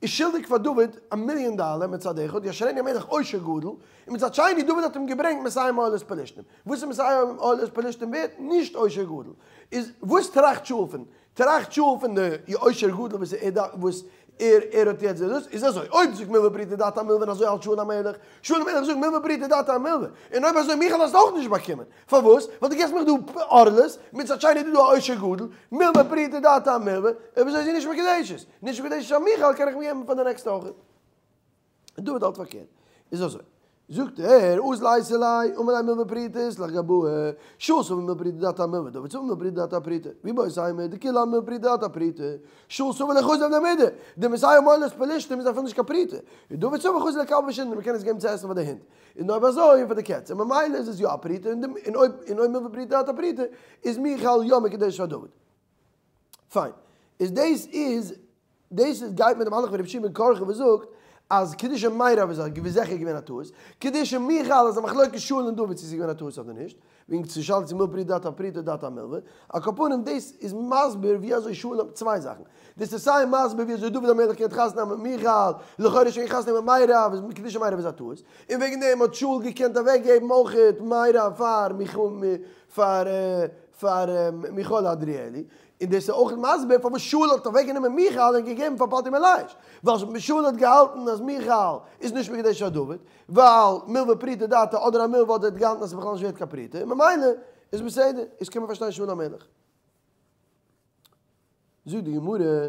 איז שולדיג פאר דוד א מיליאן דאלער מצד אחד, יעשרנו המלך עושר גדול, און מצד שני דוד האט אים געברענגט מאתים עולות פלשתים, וואס איז מאתים עולות פלשתים ווערט? נישט עושר גדול, איז וואס טראכט שאול פון? טראכט שאול פון די עושר גדול וואס ער דארף וואס ער ער האט יעצט דאס איז אזוי אויב זאגט מלוה פרוטה דעתה אמלוה און אזוי האלט שאול המלך שאול המלך זאגט מלוה פרוטה דעתה אמלוה און אויב אזוי מיכל האסט אויך נישט באקומען פארוואס ווייל דו געבסט מיך דא ערלות מצד שני איז דא דא א עושר גדול מלוה פרוטה דעתה אמלוה אויב אזוי איז זי נישט מקודשת נישט מקודשת פאר מיכל קען איך מיר געבן פאר די נעקסטע אויך. און דוד האלט פארקערט. איז אזוי, זאגט ער, אזל אייתי ליה, אמר ליה מלוה פרוטה אית לך גבאי, שאול סבר מלוה פרוטה דעתה אמלוה, דוד סבר מלוה פרוטה דעתה אפרוטה, ואיבעית אימא, דכולי עלמא מלוה פרוטה דעתה אפרוטה, שאול סבר לא חזי למידי, די מאתים עולות פלשתים איז אפילו נישט קיין פרוטה, און דוד סבר חזי לכלבי שינדרא, מען קען עס געבן צו עסן פאר די הינט, און אויב אזוי און פאר די קעץ, און ממילא איז עס יא א פרוטה, און אויב מלוה פרוטה דעתה אפרוטה, איז מיכל יא מקודשת פאר דוד. פיין. איז דאס איז דאס איז גייט מיט די מהלך פון רבי שמעון בן קרחה וואס זאגט אז קידושי מירב איז א געוויס זיכער געווען א טעות, קידושי מיכל איז א מחלוקת שאול און דוד צו ס'איז געווען א טעות אדער נישט, וועגן צו שאלה צו מלוה פרוטה דעתה אפרוטה דעתה אמלוה, על כל פנים דאס איז מסביר ווי אזוי שאול האט צוויי זאכן, דאס איז סיי מסביר ווי אזוי דוד המלך קען חתונה האבן מיט מיכל, לכאורה שוין חתונה מיט מירב, איז קידושי מירב איז א טעות, און וועגן דעם האט שאול געקענט אוועק געבן אויכעט מירב פאר מיכל פאר פאר מיכל עדריאלי, און דאס איז אויך מסביר פארוואס שאול האט אוועקגענומען מיכל און געגעבן פאר פלטי בן ליש, ווייל שאול האט געהאלטן אז מיכל איז נישט מקודשת פאר דוד, ווייל מלוה פרוטה דעתה אדער אמלוה האט ער געהאלטן אז ס'איז בכלל נישט ווערט קיין פרוטה, און ממילא איז בסדר, איז קען מען פארשטיין שאול המלך. זאגט די גמרא.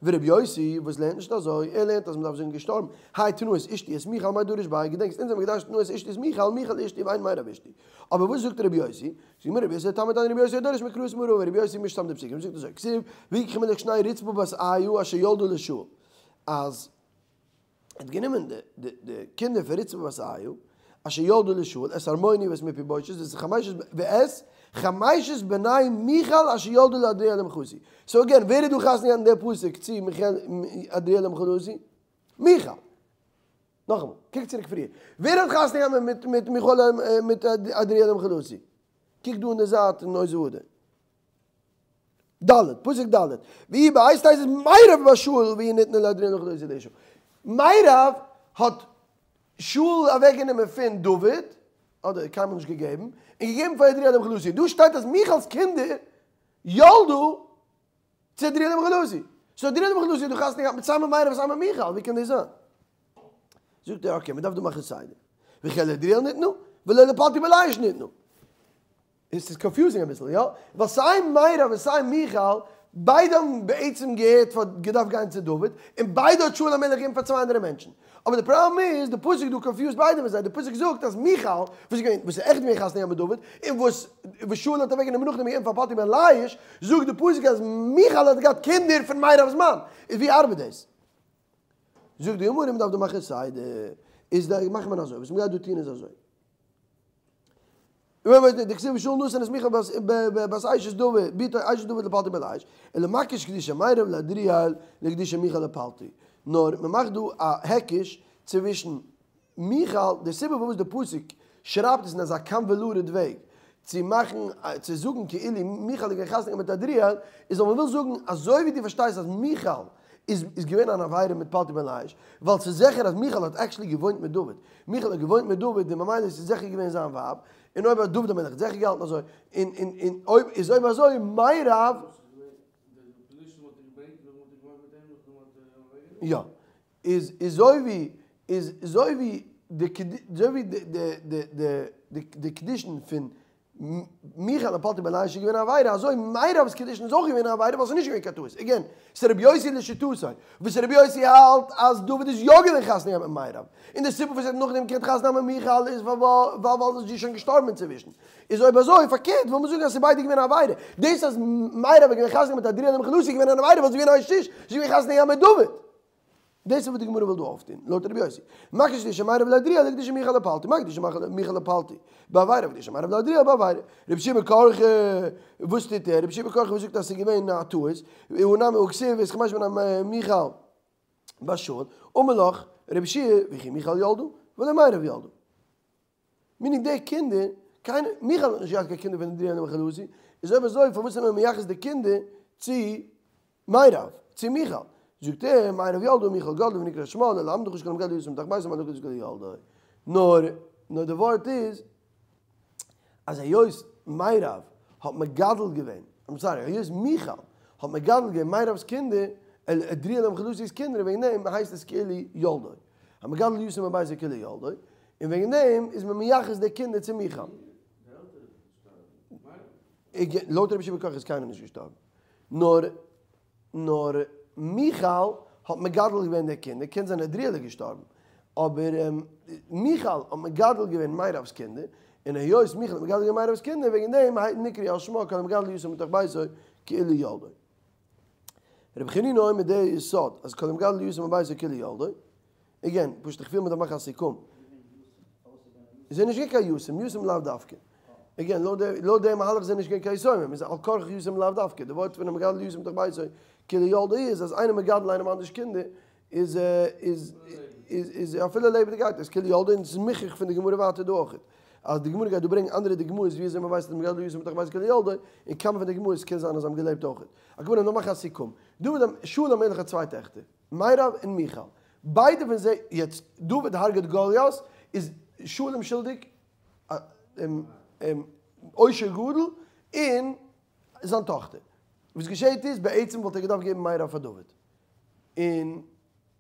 ורבי יוסי וואס לערנט נישט אזוי, ער לערנט אז מ'דארף זאגן געשטארבן, האי תנא את אשתי את מיכל מאי דריש ביה, געדענקסט אונז האבן געדרש'ט תנא את אשתי את מיכל, מיכל אשתי ואין מירב אשתי. אבער וואס זאגט רבי יוסי? זאגט די גמרא רבי יוסי תלמיד תנא רבי יוסי דורש מקראות מערבא, רבי יוסי מישט צאם די פסוקים, זאגט אזוי, כתיב ויקח המלך שני רצפה בת איה אשר ילדה לשאול, אז. האט גענומען די די קינדער פון רצפה בת איה, אשר ילדה לשאול, את ארמוני ואת מפיבושת ואת חמשת ואת חמשת בני מיכל אשר ילדה לעדריאל המחוזי. so again, ווער איז דא חתונה געהאט אין דער פסוק צו עדריאל המחולתי? מיכל. נאכאמאל, קוק צוריק פריער. ווער האט חתונה געהאט מיט מיט מיכל מיט עדריאל המחולתי? קוק דא אין די זייט אין עוז והדר. ד, פסוק ד, ויהי בעת תזז מירב בת שאול והיא נתנה לעדריאל המחולתי לאשה. מירב האט שאול אוועקגענומען פון דוד, אדער קיינמאל נישט געגעבן, און געגעבן פאר עדריאל המחולתי. דא שטייט אז מיכל'ס קינדער ילדו צו עדריאל המחולתי. so עדריאל המחולתי האט דאך חתונה געהאט מיט סיי מיט מירב און סיי מיט מיכל, ווי קען דאס זיין? זאגט ער okay, מען דארף דא מאכן סדר. וכי לעדריאל ניתנו, ולא לפלטי בן ליש ניתנו. עס איז confusing אביסל, יא? ווייל סיי מירב און סיי מיכל, ביידע האבן בעצם געהערט פאר געדארפט גיין צו דוד, און ביידע האט שאול המלך געגעבן פאר צוויי אנדערע מענטשן. אבער די פראבלעם איז, די פסוק דא confused ביידע פון זיי, די פסוק זאגט אז מיכל, וואס איז געווען, וואס איז עכט געווען חתונה געהאט מיט דוד, און וואס וואס שאול האט אוועקגענומען נאכדעם און געגעבן פאר פלטי בן ליש, זאגט די פסוק אז מיכל האט געהאט קינדער פון מירב'ס מאן. איז ווי ארבעט דאס? זאגט די גמרא, מ'דארף דא מאכן סדר. איז די, מאכט מען אזוי, וואס מ'גייט דא טון איז אזוי. דכתיב ושאול נתן את מיכל בת אשת דוד בתו אשת דוד לפלטי בן ליש, אלא מקיש קידושי מירב לעדריאל לקידושי מיכל לפלטי. נאר מען מאכט דא א היקש צווישן מיכל, די סיבה פארוואס די פסוק שרייבט עס אין אזא convoluted וועג, צו מאכן, צו זאגן כאילו מיכל איז געווען חתונה מיט עדריאל, איז ווייל מען וויל זאגן אזוי ווי דו פארשטייסט אז מיכל איז איז געווען אן עבירה מיט פלטי בן ליש, ווייל ס'איז זיכער אז מיכל האט actually געוואוינט מיט דוד, מיכל האט געוואוינט מיט דוד און ממילא איז זיכער געווען זיין ווייב, און אויב האט דוד המלך זיכער געהאלטן אזוי, און און און אויב איז אויב אזוי מירב. יא, איז אזוי ווי איז אזוי ווי די אזוי ווי די די די די די קידושין פון. מיכל און פלטי בן ליש איז געווען א עבירה, אזוי מירב'ס קידושין איז אויך געווען א עבירה ווייל ס'איז נישט געווען קיין טעות, עגעין, ס'איז רבי יוסי לשיטתו, וואס רבי יוסי האלט אז דוד איז יא געווען חתונה געהאט מיט מירב, און די סיבה פארוואס ער האט נאכדעם געקענט חתונה האבן מיט מיכל איז ווייל ווייל זי איז שוין געשטארבן אינצווישן, איז אויב אזוי פארקערט וויל מען זאגן אז ס'איז ביידע געווען א עבירה, דאס אז מירב איז געווען חתונה מיט עדריאל המחולתי איז געווען אן עבירה ווייל זי איז געווען אשת איש, זי איז געווען חתונה געהאט מיט דוד. דאס איז וואס די גמרא וויל דא אויפטון, לויט רבי יוסי. מה קידושי מירב לעדריאל לקידושי מיכל לפלטי, מה קידושי מיכל לפלטי בעבירה קידושי מירב לעדריאל בעבירה. רבי יהושע בן קרחה, וואס טוט ער? רבי יהושע בן קרחה וואס זאגט אז ס'איז געווען א טעות, הא נמי הא כתיב ואת חמשת בני מיכל בת שאול, אמר לך רבי יהושע וכי מיכל ילדה ולא מירב ילדה. מיינט די קינדער, קיינער, מיכל האט נישט געהאט קיין קינדער פון עדריאל המחולתי, איז אויב אזוי פארוואס איז מען מייחס די קינדער צו מירב, צו מיכל? זאגט ער, מירב ילדה מיכל גדלה ונקרא שמה, ללמדך שכל המגדל יתום מתוך ביתו ממילא כאילו ילדו. נאר, נאר די ווארט איז, אז היות מירב האט מגדל געווען, איים סארי, היות מיכל האט מגדל געווען מירב'ס קינדער, עדריאל המחולתי'ס קינדער, וועגן דעם הייסט עס כאילו ילדו. המגדל יתום מביתו כאילו ילדו. און וועגן דעם איז מען מייחס די קינדער צו מיכל. לויט רבי יהושע בן קרחה איז קיינער נישט געשטארבן. נאר נאר מיכל האט מגדל געווען די קינדער, קען זיין עדריאל איז געשטארבן, אבער מיכל האט מגדל געווען מירב'ס קינדער, און היות מיכל האט מגדל געווען מירב'ס קינדער וועגן דעם נקראו על שמה כל המגדל יתום מתוך ביתו כאילו ילדו. רבי חנינא אומר די יסוד אז כל המגדל יתום מביתו כאילו ילדו. עגעין, פשוט איך פיל מ'דארף מאכן א סיכום. איז ער נישט געווען קיין יתום, יתום לאו דווקא. עגעין, לויט די מהלך איז ער נישט געווען קיין יתומים, איז על כרחך יתום לאו דווקא. די ווארט פון המגדל יתום מתוך ביתו כאילו ילדו איז אז איינער מגדל איינעם אנדערש קינדער איז איז איז אפילו לעבעדיגעהייט איז כאילו ילדו און ס'איז מוכרח פון די גמרא ווייטער דא אויך. אז די גמרא גייט דא ברענגען אנדערע דוגמאות ווי אזוי מ'ווייסט אז המגדל יתום מתוך ביתו כאילו ילדו, און כמה פון די דוגמאות קען זיין אז זיי האבן געלעבט אויך. על כל פנים נאר מאכן א סיכום. דוד שאול המלך האט צוויי טעכטער. מירב און מיכל. ביידע פון זיי, יעצט דוד הרג'ט גוליית, איז שאול אים שולדיג עושר גדול און זיין טאכטער. וואס געשעהט איז, בעצם וואלט ער געדארפט געבן מירב פאר דוד. און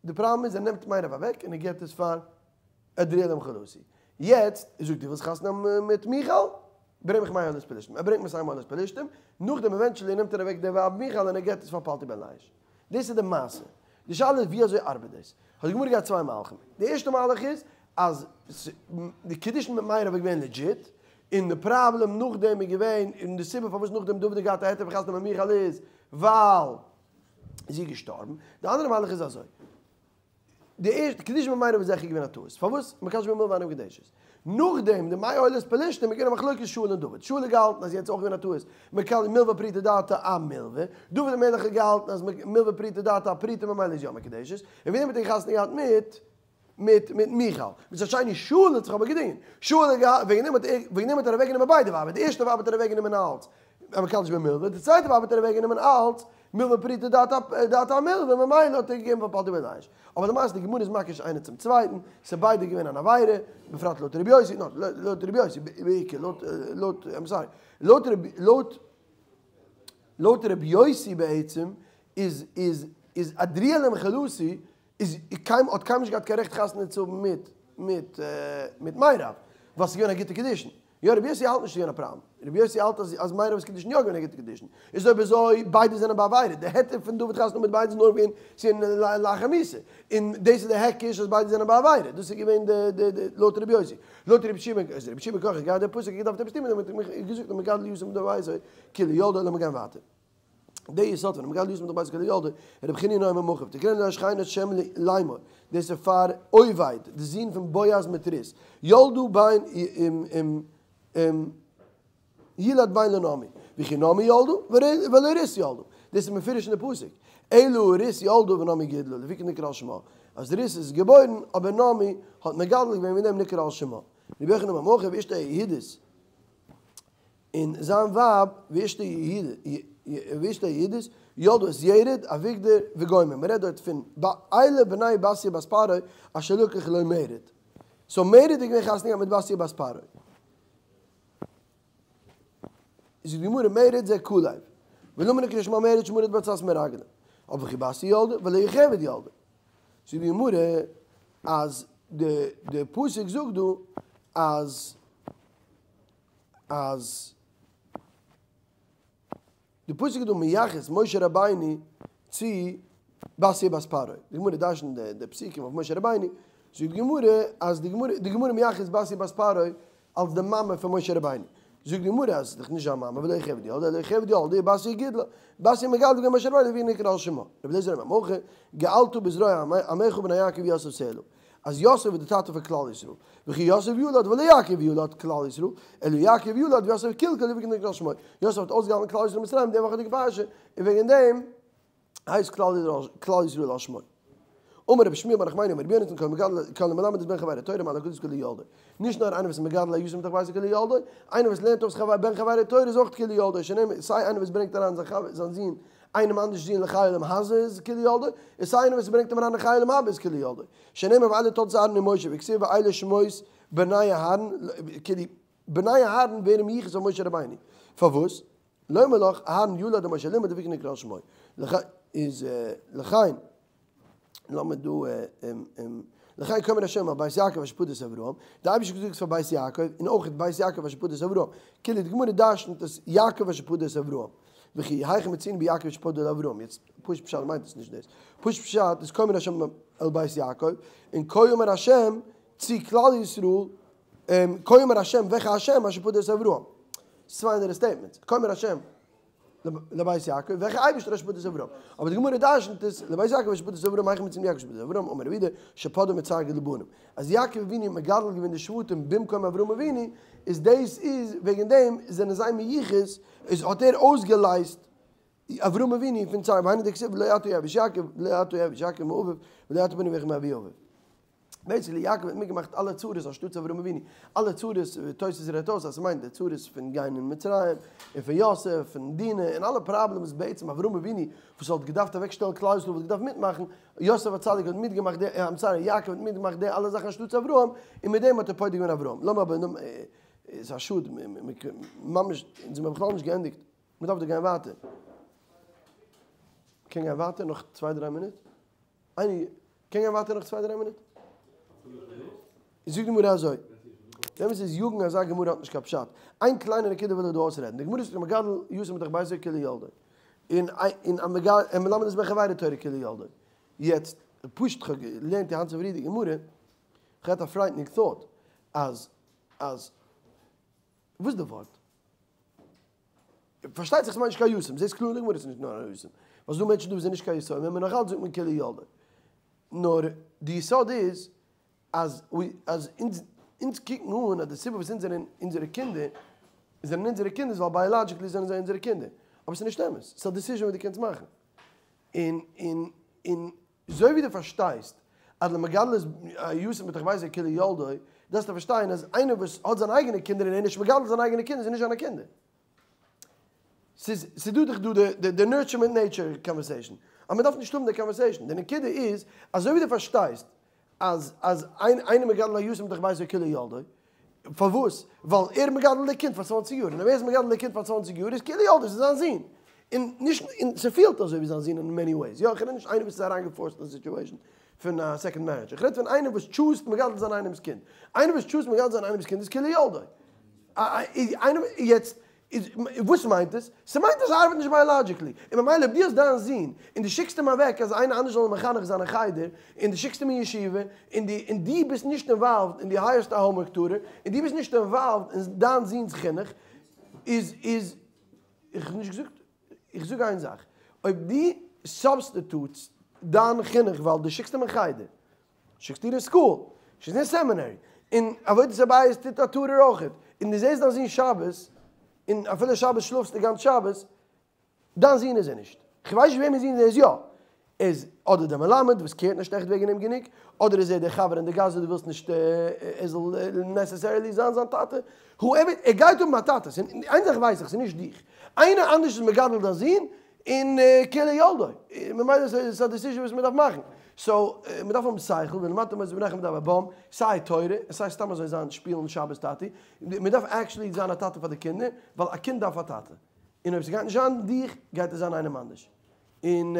די פראבלעם איז ער נעמט מירב אוועק און ער געבט עס פאר עדריאל המחולתי. יעצט זאגט דו ווילסט חתונה האבן מיט מיכל? ברענג מיך מאה עולות פלשתים. ער ברענגט מאתים עולות פלשתים, נאכדעם עווענטשעלי נעמט ער אוועק די ווייב מיכל און ער געבט עס פאר פלטי בן ליש. דאס איז די מעשה. די שאלה איז ווי אזוי ארבעט דאס? האט די גמרא געהאט צוויי מהלכים. די ערשטע מהלך איז אז די קידושין מיט מירב איז געווען לעדזשיט, און די פראבלעם נאכדעם איז געווען, און די סיבה פארוואס נאכדעם דוד האט געהאט א היתר פון חתונה מיט מיכל איז ווייל זי איז געשטארבן. די אנדערע מהלך איז אזוי. די ערשטע קידושין מיט מירב איז זיכער געווען א טעות. פארוואס? מקדש במלוה אינה מקודשת. נאכדעם די מאה עולות פלשתים איז געווען א מחלוקת שאול און דוד. שאול האט געהאלטן אז יענץ איז אויך געווען א טעות. מקבל מלוה פרוטה דעתה אמלוה. דוד המלך האט געהאלטן אז מלוה פרוטה דעתה אפרוטה ממילא איז יא מקודשת. און וועגן דעם האט ער חתונה געהאט מיט מיט מיט מיכל. מצד שני שאול האט זיך אבער געדינגען. שאול האט געהאלטן וועגן דעם האט ער וועגן דעם האט ער אוועקגענומען ביידע ווייבער. די ערשטע ווייב האט ער אוועקגענומען אלץ המקדש במלוה, די צווייטע ווייב האט ער אוועק גענומען אלץ מלוה פרוטה דעתה אמלוה, ממילא האט ער געגעבן פאר פלטי בן ליש. אבער למעשה די גמרא איז מקיש איינער צום צווייטן, ס'איז ביידע געווען אן עבירה, בפרט לויט רבי יוסי, נאט לויט רבי יוסי בעיקר, לויט לויט איים סארי, לויט רבי לויט לויט רבי יוסי בעצם איז איז איז עדריאל המחולתי איז קיינמאל האט קיינמאל נישט געהאט קיין רעכט חתונה צו האבן מיט מיט מיט מירב, ווייל ס'איז געווען א גוטע קידושין. יא רבי יוסי האלט נישט ס'איז געווען א פראבלעם, רבי יוסי האלט אז אז מירב'ס קידושין יא געווען א גוטע קידושין, איז אויב אזוי ביידע זענען בעבירה, די היתר פון דוד חתונה מיט ביידע איז נאר געווען צו לאחר מיתה, און דאס איז די היקש אז ביידע זענען בעבירה, דאס איז געווען די די די לויט רבי יוסי, לויט רבי יהושע בן איז רבי יהושע בן קרחה געהאט די פסוק געדארפט עפעס טון מיט דעם האט ער געזאגט המגדל יתום מתוך ביתו כאילו ילדו לאמיר גיין ווייטער. די יסוד פון המגדל יתום מתוך ביתו כאילו ילדו, רבי חנינא אומר מאחיו, תקראנה לשכנה שם לאמור, דאס איז פאר עובד, די זון פון בועז מיט רות, ילדה בן ילד בן לנעמי, וכי נעמי ילדה, ולא רות ילדה, דאס איז מפורש אין די פסוק, אלא רות ילדה ונעמי גידלה, לפיכך נקרא על שמה, אז רות איז געבוירן אבער נעמי האט מגדל געווען וועגן דעם נקרא על שמה, רבי יוחנן אומר מאחיו ואשתו היהודית. און זיין ווייב ואשתו היהודית ילדה את ירד אביגדור וגומר, מען רעדט דארט פון אלה בני בתיה בת פרעה אשר לקח לו מרד, סאו מרד איז געווען חתונה געהאט מיט בתיה בת פרעה, זאגט די גמרא מרד זה כלב, ולמה נקרא שמו מרד שמרד בעצת מרגלים, אבער וכי בתיה ילדה ולא יוכבד ילדה, זאגט די גמרא אז די פסוק זאגט דא אז. אז די פסוק איז דא מייחס משה רבינו צו בתיה בת פרעה, די גמרא דרשנ'ט די פסוקים אויף משה רבינו, זאגט די גמרא אז די גמרא די גמרא מייחס בתיה בת פרעה אלס די מאמע פון משה רבינו, זאגט די גמרא אז ס'איז דאך נישט זיין מאמע ולא יוכבד ילדה אלא יוכבד ילדה בתיה גידלה, בתיה מגדל געווען משה רבינו לפיכך נקרא על שמה, רבי אליעזר אומר מהכא גאלת בזרוע עמך בני יעקב יוסף סלה. אז יוסף איז די טאטע פון כלל ישראל, וכי יוסף ילד ולא יעקב ילד כלל ישראל, אלא יעקב ילד ויוסף כלכל לפיכך נקרא על שמו, יוסף האט אויסגעהאלטן כלל ישראל מצרים די וואכעדיגע פרשה, און וועגן דעם הייסט כלל ישראל על שמו. אמר רבי שמואל בר נחמני אמר רבי יונתן כל מגדל כל המלמד את בן חברו תורה מעלה גדול כאילו ילדו, נישט נאר איינער וואס איז מגדל א יתום מתוך ביתו כאילו ילדו, איינער וואס לערנט אויס בן חברו תורה איז אויך כאילו ילדו, שנאמר סיי איינער וואס ברענגט אריין זיין זון איינעם אנדערש זון לחיי עולם הזה איז כאילו ילדו, און סיי איינער וואס ברענגט אים אריין אין חיי עולם הבא איז כאילו ילדו. שנאמר ואלה תולדות אהרן ומשה וכתיב ואלה שמות בני אהרן, כאילו בני אהרן ווערן מיוחס אויף משה רבינו. פארוואס? לומר לך אהרן ילד ומשה לימד לפיכך נקרא על שמו. איז לכן לאמיר דא לכן כה אמר השם אל בית יעקב אשר פדה את אברהם, די אייבערשטער האט געזאגט פאר בית יעקב, און אויך בית יעקב אשר פדה את אברהם, כאילו די גמרא דרשנ'ט עס יעקב אשר פדה את אברהם, וכי היכן מצינו ביעקב אשר פדה לאברהם, יעצט פשוט פשט מיינט עס נישט דאס, פשוט פשט איז כה אמר השם אל בית יעקב, און כה אמר השם צו כלל ישראל, כה אמר השם וועלכע השם אשר פדה את אברהם, צוויי אנדערע statements, כה אמר השם. לבית יעקב, וועלכע אייבערשטער אשר פדה את אברהם? אבער די גמרא דרשנ'ט עס, לבית יעקב אשר פדה את אברהם, היכן מצינו ביעקב אשר פדה את אברהם, אמר רב יהודה, שפדאו מצער גידול בנים. אז יעקב אבינו האט מגדל געווען די שבטים במקום אברהם אבינו, איז דאס איז וועגן דעם זענען זיי מיוחס, איז האט ער אויסגעלייזט אברהם אבינו פון צער, והיינו דכתיב לא עתה יבש יעקב, לא עתה יבש יעקב מאביו, ולא עתה בניו יברכו מאבי אביו. basically יעקב האט מיטגעמאכט אלע צרות אנשטאטס אברהם אבינו, אלע צרות, תוס' רעדט אויס אז ס'מיינט די צרות פון גיין אין מצרים, און פון יוסף, פון דינה, און אלע problems בעצם אברהם אבינו וואס האט געדארפט אוועק שטעלן כלל ישראל וואלט געדארפט מיטמאכן, יוסף הצדיק האט מיטגעמאכט די, I'm sorry, יעקב האט מיטגעמאכט די אלע זאכן אנשטאטס אברהם, און מיט דעם האט ער פודה געווען אברהם. לאמיר אבער, איז א שאד, ממש, אונז האבן בכלל נישט געענדיגט, מ'דארף דא גיין ווייטער. מ'קען גיין ווייטער נאך צוויי דריי מינוט? איינער קען גיין ווייטער נאך צוויי דריי מינוט? זאגט די גמרא אזוי, דער אמת איז יאגן אזא גמרא האט נישט קיין פשט, איין קליינע נקודה וויל איך דא אויסרעדן, די גמרא זאגט המגדל יתום מתוך ביתו כאילו ילדו, און און המלמד את בן חברו תורה כאילו ילדו, יעצט פשוט כ'האב געלערנט די היינט צופרי די גמרא, כ'האב געהאט א frightening thought, אז אז וואס איז די ווארט? פארשטייט זיך ס'מיינט נישט קיין יתום, זעסט קלאר אין די גמרא ס'נישט נאר א יתום, ווייל ס'דא מענטשן דא וואס זענען נישט קיין יתומים און נאכאלץ זאגט מען כאילו ילדו. נאר די יסוד איז אז אז אונז אונז קוקן אן אז די סיבה וואס אונז זענען אונזערע קינדער זענען אונזערע קינדער איז ווייל biologically זענען זיי אונזערע קינדער, אבער ס'איז נישט אמת, ס'איז א decision וואס דו קענסט מאכן. און און און אזוי ווי דו פארשטייסט אז למגדל את היתום מתוך ביתו כאילו ילדו, דארפסטו פארשטיין אז איינער וואס האט זיינע אייגענע קינדער און ער איז נישט מגדל זיינע אייגענע קינדער זענען נישט זיינע קינדער. ס'איז ס'איז דא דאך דא די די nurture מיט nature conversation, אז מ'דארף נישט האבן די conversation, די נקודה איז אזוי ווי דו פארשטייסט אז אז איינער מגדל א יתום מתוך ביתו כאילו ילדו, פארוואס? ווייל ער איז מגדל די קינד פאר צוואנציג יאר, און אויב ער איז מגדל די קינד פאר צוואנציג יאר איז כאילו ילדו, ס'איז זיין זון, און נישט און ס'פילט אזוי ווי זיין זון אין many ways, יא איך רעד נישט איינער וואס איז אריינגעפארסט אין א situation פון א second marriage, איך רעד פון איינער וואס טשוזט מגדל זיין איינעמס קינד, איינער וואס טשוזט מגדל זיין איינעמס קינד איז כאילו ילדו. איינער יעצט איז וואס מיינט עס? ס'מיינט אז ס'ארבעט נישט biologically, און ממילא אויב דו האסט דיין זון און דו שיקסט אים אוועק אז איינער אנדערש זאל אים מחנך זיין אין חדר, און דו שיקסט אים אין ישיבה, און דו און דו ביסט נישט involved און דו הייערסט א homework tutor, און דו ביסט נישט involved אין דיין זון'ס חינוך, איז איז איך האב נישט געזאגט, איך זאג איין זאך, אויב דו סובסטיטוטסט דיין חינוך ווייל דו שיקסט אים אין חדר, שיקסט איר אין school, שיקסט אין seminary, און עבודת הבית טוט א tutor אויכעט, און דו זעסט דיין זון שבת, און אפילו שבת שלאפסטו גאנץ שבת, דיין זון איז ער נישט. כ'ווייס נישט וועמענס זון ער איז יא. איז אדער דער מלמד וואס קערט נישט עכט וועגן אים גענוג, אדער איז ער דער חבר אין די גאס וואס דו ווילסט נישט ער זאל necessarily זיין זיין טאטע. Whoever, ער גייט האבן א טאטע, איין זאך ווייס איך, ס'איז נישט דיך. איינער אנדערש איז מגדל דיין זון, און כאילו ילדו, ממילא איז עס א decision וואס מען דארף מאכן, so מען דארף האבן שכל, ולמדתם את בניכם לדבר בם, סיי תורה, און סיי סתם אזוי זיין שפילן שבת טאטי, מען דארף actually זיין א טאטע פאר די קינדער, ווייל א קינד דארף א טאטע, און אויב ס'גייט נישט זיין דיך, גייט עס זיין איינעם אנדערש, און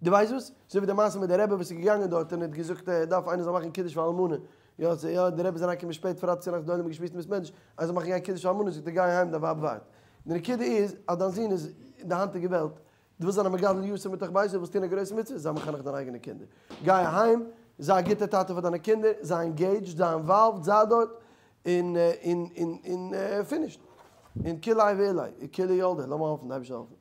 דו ווייסט וואס? אזוי ווי די מעשה מיט די רבי וואס איז געגאנגען דארט און האט געזאגט ער דארף איינער זאל מאכן קידוש פאר אלמנה. יא, ס'איז יא, דער רבי איז אריינגעקומען שפעט פרייטאג צונאכטס, די עולם האט געשמועסט אין בית מדרש, אז זיי מאכן גיין קידוש אלמנה, זאגט ער גיי אהיים דיין ווייב ווארט. די נקודה איז אז דיין זון איז אין די היינטיגע וועלט, דו ווילסט זיין א מגדל יתום מתוך ביתו, ווילסט טון א גרויסע מצוה, זיי מחנך דיינע אייגענע קינדער. גיי אהיים, זיי א גוטער טאטע פאר דיינע קינדער, זיי engaged, זיי involved, זיי דארט, און און און און finished. און כולי ואולי, כולי ילדי, לאמיר האפן, די אייבערשטער זאל העלפן.